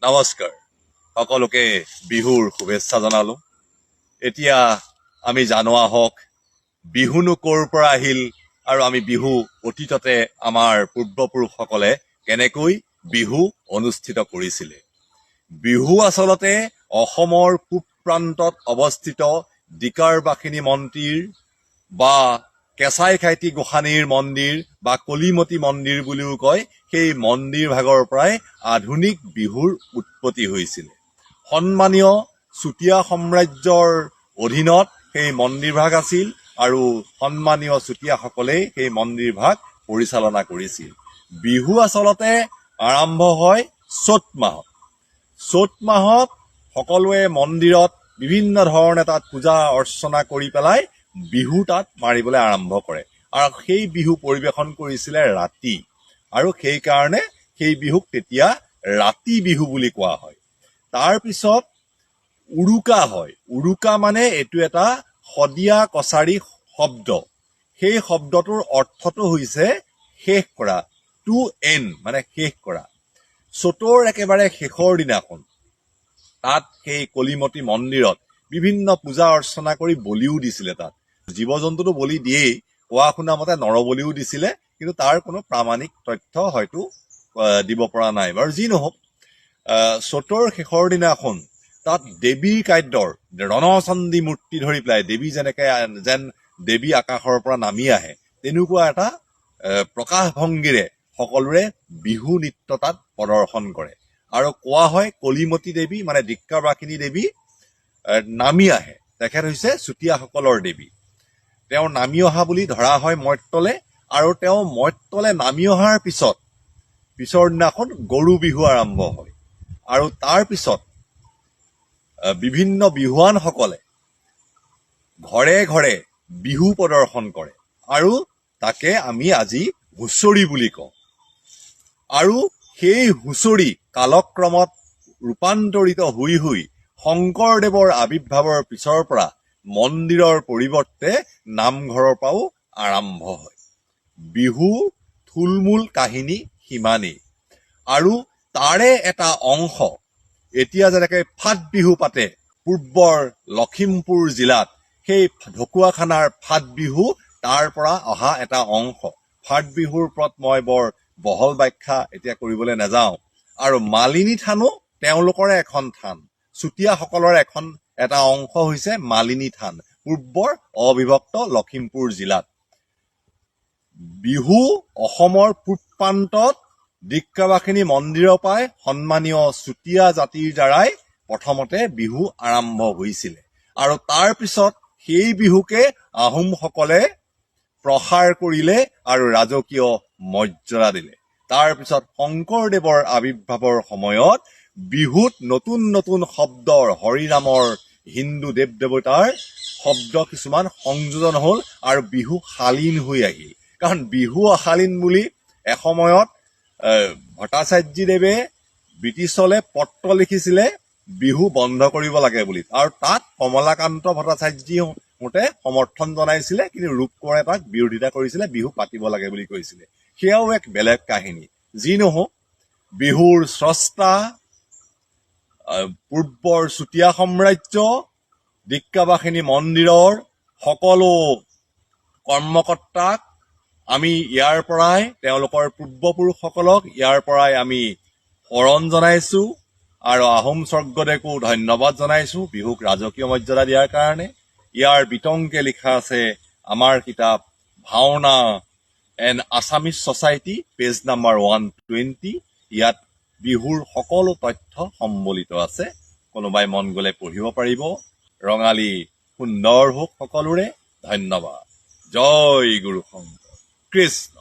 নমস্কাৰ, সকলোকে বিহুৰ শুভেচ্ছা জনালো। এতিয়া আমি জানো আহক বিহুনো ক'ৰ পৰা আহিল আৰু আমি বিহু অতীততে আমাৰ পূৰ্বপুৰুষসকলে কেনেকৈ বিহু অনুষ্ঠিত কৰিছিলে। বিহু আচলতে অসমৰ পূব প্ৰান্তত অৱস্থিত দিকাৰবাসিনী মন্দিৰ বা কেঁচাইখাইতী গোসানীৰ মন্দিৰ বা কলিমতী মন্দিৰ বুলিও কয়, সেই মন্দিৰ ভাগৰ পৰাই আধুনিক বিহুৰ উৎপত্তি হৈছিলে। সন্মানীয় চুতীয়া সাম্ৰাজ্যৰ অধীনত সেই মন্দিৰ ভাগ আছিল আৰু সন্মানীয় চুতীয়াসকলেই সেই মন্দিৰ ভাগ পৰিচালনা কৰিছিল। বিহু আচলতে আৰম্ভ হয় চ'ত মাহত। চ'ত মাহত সকলোৱে মন্দিৰত বিভিন্ন ধৰণে তাত পূজা অৰ্চনা কৰি পেলাই বিহু তাত মাৰিবলৈ আৰম্ভ কৰে আৰু সেই বিহু পৰিৱেশন কৰিছিলে ৰাতি আৰু সেইকাৰণে সেই বিহুক তেতিয়া ৰাতি বিহু বুলি কোৱা হয়। তাৰপিছত উৰুকা হয়। উৰুকা মানে এইটো এটা শদিয়া কছাৰী শব্দ। সেই শব্দটোৰ অৰ্থটো হৈছে শেষ কৰা, টু এণ্ড মানে শেষ কৰা। চ'তৰ একেবাৰে শেষৰ দিনাখন তাত সেই কলিমতী মন্দিৰত বিভিন্ন পূজা অৰ্চনা কৰি বলিও দিছিলে। তাত জীৱ জন্তুটো বলি দিয়েই, কোৱা শুনা মতে নৰবলিও দিছিলে, কিন্তু তাৰ কোনো প্ৰামাণিক তথ্য হয়তো দিব পৰা নাই। বাৰু যি নহওক, চ'তৰ শেষৰ দিনাখন তাত দেৱীৰ কাদ্যৰ ৰণচণ্ডী মূৰ্তি ধৰি পেলাই দেৱী যেনেকে যেন দেৱী আকাশৰ পৰা নামি আহে, তেনেকুৱা এটা প্ৰকাশভংগীৰে সকলোৰে বিহু নৃত্য তাত প্ৰদৰ্শন কৰে। আৰু কোৱা হয় কলিমতী দেৱী মানে দিক্কাবাসিনী দেৱী নামি আহে। তেখেত হৈছে চুতীয়াসকলৰ দেৱী। তেওঁ নামি অহা বুলি ধৰা হয় মৰ্ত্যলে আৰু তেওঁ মৰ্ত্যলে নামি অহাৰ পিছত পিছৰ দিনাখন গৰু বিহু আৰম্ভ হয় আৰু তাৰ পিছত বিভিন্ন বিহুৱানসকলে ঘৰে ঘৰে বিহু প্ৰদৰ্শন কৰে আৰু তাকে আমি আজি হুঁচৰি বুলি কওঁ। আৰু সেই হুঁচৰি কালক্ৰমত ৰূপান্তৰিত হৈ হৈ শংকৰদেৱৰ আৱিৰ্ভাৱৰ পিছৰ পৰা মন্দিৰৰ পৰিৱৰ্তে নামঘৰৰ পৰাও আৰম্ভ হয়। বিহু থুলমূল কাহিনী সিমানেই। আৰু তাৰে এটা অংশ এতিয়া যেনেকে ফাট বিহু পাতে পূৰ্বৰ লখিমপুৰ জিলাত, সেই ঢকুৱাখানাৰ ফাট বিহু তাৰ পৰা অহা এটা অংশ। ফাট বিহুৰ ওপৰত মই বৰ বহল ব্যাখ্যা এতিয়া কৰিবলৈ নাযাওঁ। আৰু মালিনী থানো তেওঁলোকৰে এখন থান, চুতীয়াসকলৰ এখন এটা অংশ হৈছে মালিনী থান, পূৰ্বৰ অবিভক্ত লখিমপুৰ জিলাত। বিহু অসমৰ পূব প্ৰান্তত দিক্কাবাসিনী মন্দিৰৰ পৰাই সন্মানীয় চুতীয়া জাতিৰ দ্বাৰাই প্ৰথমতে বিহু আৰম্ভ হৈছিলে আৰু তাৰ পিছত সেই বিহুকে আহোমসকলে প্ৰসাৰ কৰিলে আৰু ৰাজকীয় মৰ্যাদা দিলে। তাৰ পিছত শংকৰদেৱৰ আৱিৰ্ভাৱৰ সময়ত বিহুত নতুন নতুন শব্দৰ হৰিনামৰ হিন্দু দেৱ দেৱতাৰ শব্দ কিছুমান সংযোজন হ'ল আৰু বিহু শালীন হৈ আহিল। কাৰণ বিহু অশালীন বুলি এসময়ত ভট্টাচাৰ্যদেৱে ব্ৰিটিছলে পত্ৰ লিখিছিলে বিহু বন্ধ কৰিব লাগে বুলি, আৰু তাত কমলাকান্ত ভট্টাচাৰ্যহঁতে সমৰ্থন জনাইছিলে, কিন্তু ৰূপকোঁৱৰে তাক বিৰোধিতা কৰিছিলে, বিহু পাতিব লাগে বুলি কৈছিলে। সেয়াও এক বেলেগ কাহিনী। যি নহওক, বিহুৰ স্ৰষ্টা পূৰ্বৰ চুতীয়া সাম্ৰাজ্য, দিক্কাবাসিনী মন্দিৰৰ সকলো কৰ্মকৰ্তাক আমি ইয়াৰ পৰাই, তেওঁলোকৰ পূৰ্বপুৰুষসকলক ইয়াৰ পৰাই আমি শৰণ জনাইছো আৰু আহোম স্বৰ্গদেৱকো ধন্যবাদ জনাইছো বিহুক ৰাজকীয় মৰ্যাদা দিয়াৰ কাৰণে। ইয়াৰ বিতংকে লিখা আছে আমাৰ কিতাপ ভাওনা and Assamese Society, page number 120। ইয়াত বিহুৰ সকলো তথ্য সম্বলিত আছে। কোনোবাই মন গ'লে পঢ়িব পাৰিব। ৰঙালী সুন্দৰ হওক সকলোৰে। ধন্যবাদ। জয় গুৰু শংকৰ, কৃষ্ণ।